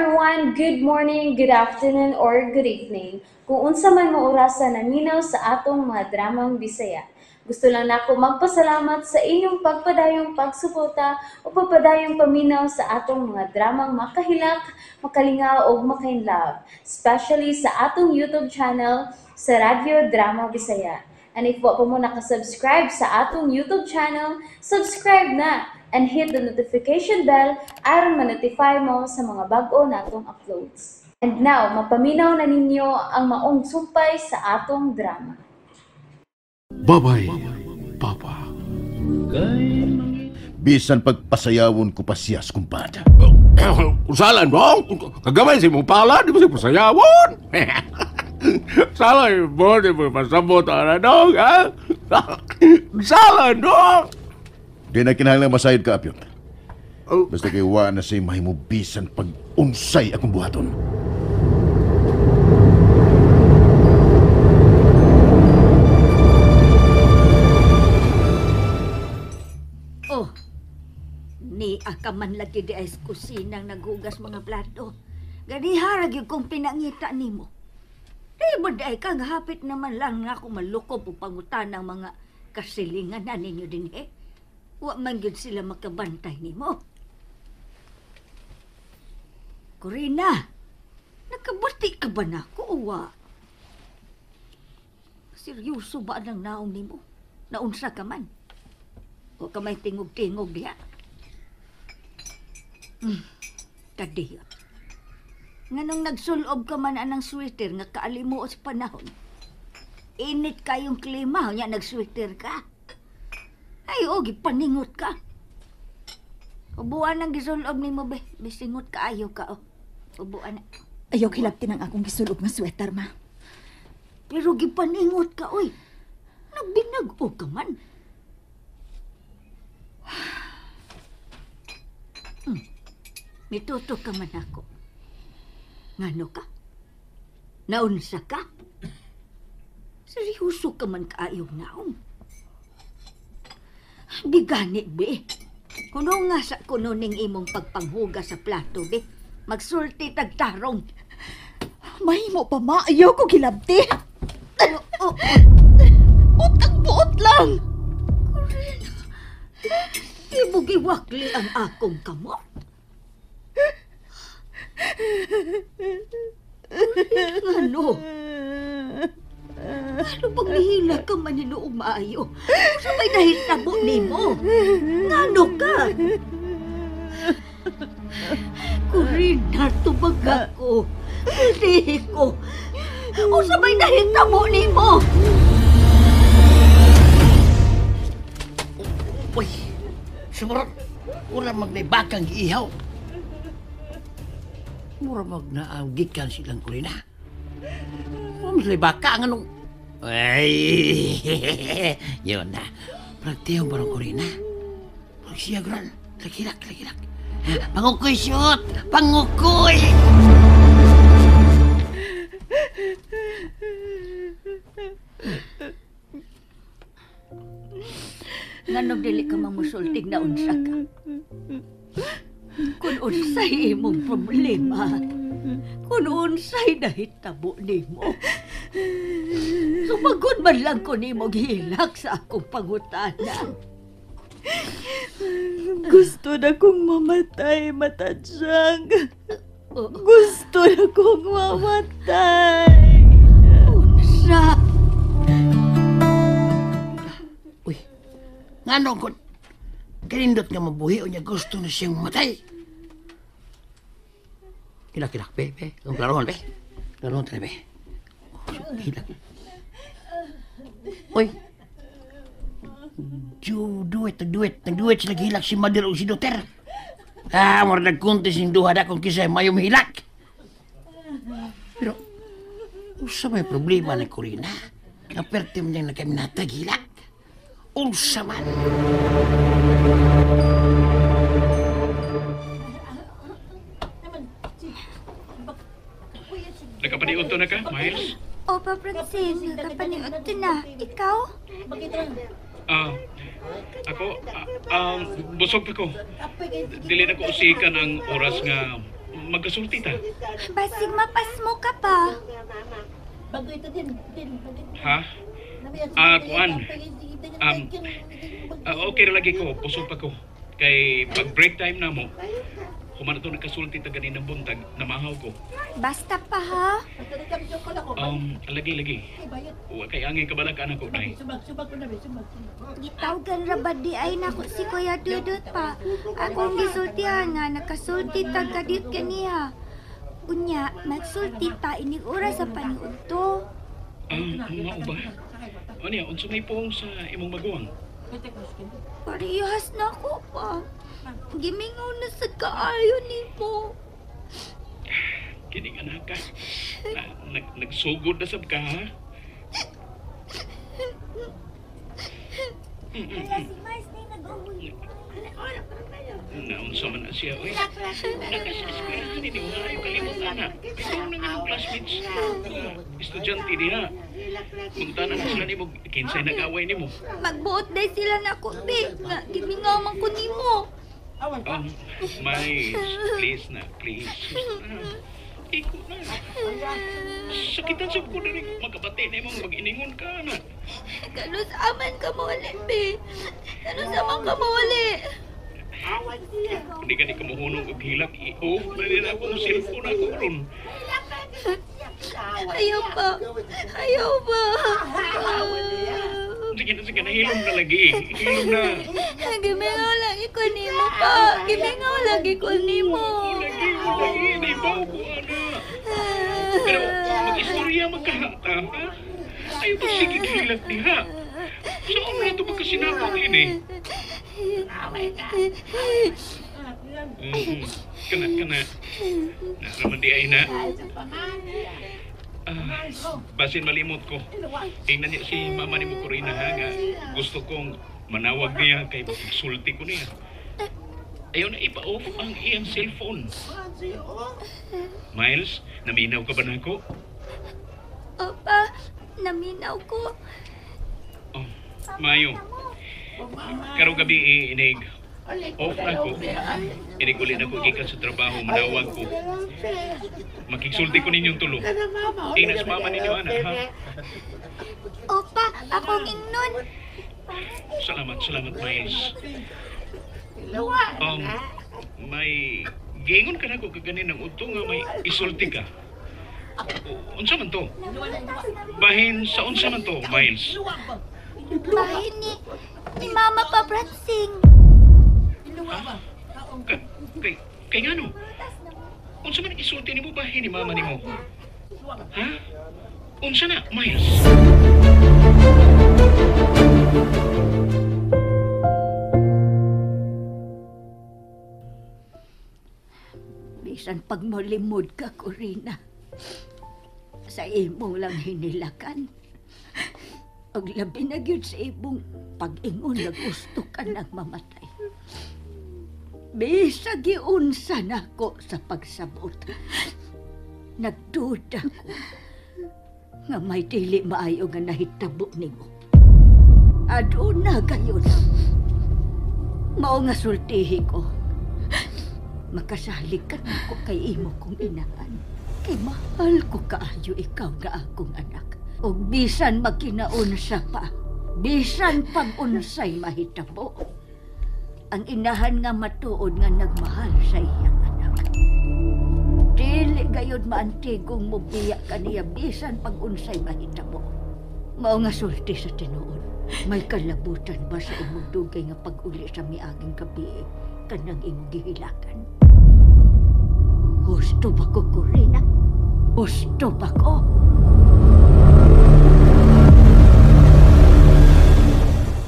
everyone! Good morning, good afternoon, or good evening. Kung unsa man mo orasa naminaw sa atong mga dramang Bisaya. Gusto lang nako magpasalamat sa inyong pagpadayong pagsuporta o pagpadayong paminaw sa atong mga dramang makahilak, makalingaw o makainlove, especially sa atong YouTube channel sa Radyo Drama Bisaya. And if wa pa mo nakasubscribe sa atong YouTube channel, subscribe na and hit the notification bell aron ma-notify mo sa mga bag-o natong uploads. And now, mapaminaw na ninyo ang maong sumpay sa atong drama. Bye-bye, Papa. Bisan pagpasayawon ko pa siya, kumpad. Usalan mo? Kagamay si mong pala, di mo siya pasayawon. Sala mo, di mo pasabot ang dong, ha? Sala, dong! Di na kinahanglang masayod ka, Apyot. Oh. Basta kay wa na siya'y mahimubisan pag-unsay akong buhaton. Oh, ni akaman lagi di ay kusinang naghugas mga plato. Ganiha ra gyud kong pinangita nimo. Di ba di ay kang hapit naman lang nga ako malukob o pangutan ng mga kasilingan na ninyo din eh. Wa man gyud sila makabantay nimo. Corina, nakabuti ka ba na ako o wa? Seryoso ba ang naong nimo? Naunsa ka man? O ka may tingog-tingog diha? Kadiyot. Nganong nagsulob ka man anang sweater nga kaalimuot sa panahon? Init kayong klima, nya nag-sweater ka. Ay, o, gipaningot ka. Ubuan ang gisulob nimo, be. Bisingot ka, ayaw ka, o. Ubuan na. Ayaw kilabtin ang akong gisulob nga sweater, ma. Pero gipaningot ka, oy. Nagbinag-o ka man. Mituto ka man ako. Ngano ka? Naunsa ka? Seryoso ka man kaayo naong. Bigani, be. Kuno nga sa kuno ning imong pagpanghuga sa plato, be. Magsulti tagtarong. Mahimo pa, ma. Ayaw ko gilabti. Oh, oh. Utang buot lang. Corina, di mo giwakli ang akong kamot. Ano? Ano bang nihila ka man hinuong maayo? Sa may nahitabo nimo? Ngano ka? Corina, tubag ako. Hindi ko. O sa may nahitabo nimo? Uy, sumurot. Wala magnaibakang ihaw. Mura magnagikan silang Corina. Mura sila baka ang anong... Ay, yun na. Pragtiyong barang Corina. Murag siya, girl. Lagilak, lagilak. Pangukoy, shoot! Pangukoy! Nganong dili ka mamusultig na unsa ka? Kung unsay imong problema, kung unsay nahitabo nimo, sumagon man lang ko nimo gihilak sa akong pangutana. Gusto na kong mamatay, Matadyang. Gusto na kong mamatay. Unsa? Uy, ngano ko kanindot nga mabuhi o niya gusto na siyang mamatay. Kilak-kilak, be, be. Ang klarohan, be. Klarohan tayo, be. Hilak. Uy. Duet, nagduet. Nagduet sila gihilak si Mother o si Daughter. Ah, mara nagkuntis yung duha na kung kisa mayong hilak. Pero, usa may problema ni Corina. Napertim niyang nagkaminata gihilak. Unsa man. Nakapaniudto na ka, Miles? Opo, Francine. Nakapaniudto na. Ikaw? Ako, busog pa ko. Dili na ko usikan ang oras nga Magkasulti ta. Basig mapasmo ka pa. Ha? Kuan. Okay ra lagi ko, busog pa ko. Kay pag break time na mo, human to nagkasulti ta ganin ng buntag, namahaw ko. Basta pa ha. Lagi lagi. Wa kay angin kabalak anak ko nay. Gitawgan ra ba di ay nako si Kuya Dudut pa. Akong gisultihan nga nakasulti ta kadiyot kaniya. Unya, magsulti ta inig oras sa paniudto. Mao ba? Ano ya, unsa may puong sa imong maguwang? Parehas na ko pa. Gimingaw na sa kaayo nimo. Kining anak ka. Nagsugod na sab ka, ha? Wala si Mars na nag-uwi. Naunsa man na siya, oy. Naka sa eskwelahan ni mo, ayaw kalimutan na. Ikaw na nga classmates. Estudyante diha. Mungtana na sila nimo, kinsay nag-away nimo. Magbuot day sila na ko, be. Nga, gimingaw man ko nimo. Miles, please na, please. Iko na. Sakitan sa ko na rin. Magkabati na imong mag-iningon ka na. Kanus aman ka mawali, be. Kanus aman ka mawali. Hindi ka ni kamuhunong og hilak. I-off na rin ako ng cellphone ako ron. Ayaw pa. Ayaw pa. Sige na, sige na. Hilom na lagi. Hilom na. Gimingaw lagi ko nimo pa. Gimingaw lagi ko nimo. Lagi, lagi. Naibaw ko, ana. Pero mag-istorya magkahata, ha? Ayaw ba sige hilak diha? Saan na ito magkasinapot ini? Kana, kana. Naraman di ay na. Basin malimot ko. Tingnan niya si mama ni mo Corina, ha, nga gusto kong manawag niya kay magsulti ko niya. Ayaw na ipa-off ang iyang cellphone. Miles, naminaw ka ba na ako? Opa, naminaw ko. Oh, Mayo. Karong gabi, inig. Off na ko. Inig uli na ko gikan sa trabaho, manawag ko. Makigsulti ko ninyong tulo. Ingnas mama ninyo, anak, ha? Opa, akong ingnon. Salamat, salamat, Miles. May giingon ka na ko kaganin ng udto nga may isulti ka. Unsa man to? Bahin sa unsa man to, Miles? Bahin ni Mama pa Pransing. Ha? Kay ngano? Unsa man isulti nimo bahin ni mama nimo? Ha? Unsa na, Miles? Bisan pag molimod ka, Corina, sa imo lang hinilakan. Ug labi na gyud sa imong pag-ingon na gusto ka nang mamatay. Bisag giunsa nako sa pagsabot. Nagduda ko nga may dili maayo nga nahitabo nimo. Aduna gayon. Mao nga sultihi ko. Makasalig ka nako kay imo kong inahan. Kay mahal ko kaayo ikaw nga akong anak. Og bisan magkinaunsa pa, bisan pag-unsay mahitabo, ang inahan nga matuod nga nagmahal sa iyang anak. Dili gayud maantigong mobiya kaniya bisan pag-unsay mahitabo. Mao nga sulti sa tinuod, may kalabutan ba sa imong dugay nga pag-uli sa miaging gabi kanang imong gihilakan? Gusto ba ko, Corina? Gusto ba ko?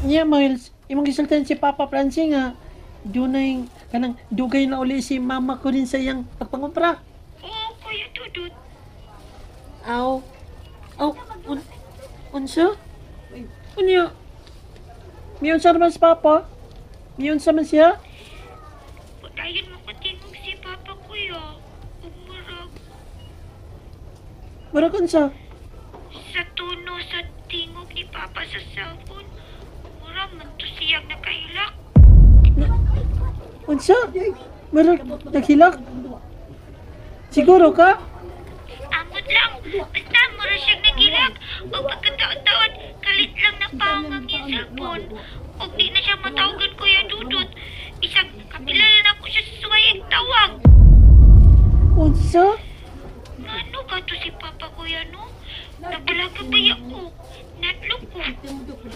Niya, Miles, imong gisultihan si Papa Francine nga dunay kanang dugay na uli si mama ko rin sa iyang pagpangumpra. Oo, Kuya Dudut. Aw. Aw, unsa? Unya. Miunsa naman si Papa? Miunsa man siya? Padayon mo katingog si Papa, Kuya. Ug murag Murag unsa? Sa tono sa tingog ni Papa sa cellphone, mura man to siyang nakahilak. Unsa? Murag naghilak? Siguro ka? Amot lang, basta mura siyang nagilak. O pagkataon-taon, kalit lang na pang ang iyang cellphone. Og di na siya matawagan, Kuya Dudut. Isang kapila na nako siya sa suway ang tawag. Unsa? Ngano ka to si Papa, Kuya, no? Nabalaga ba ko? Nadlok ko.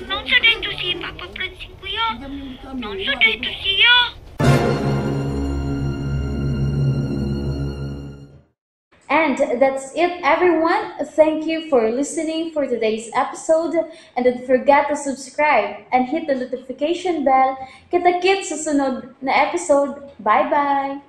Naunsa dahil to si Papa Francine, Kuya? Naunsa dahil to siya? And that's it, everyone. Thank you for listening for today's episode. And don't forget to subscribe and hit the notification bell. Kita-kits sa sunod na episode. Bye-bye!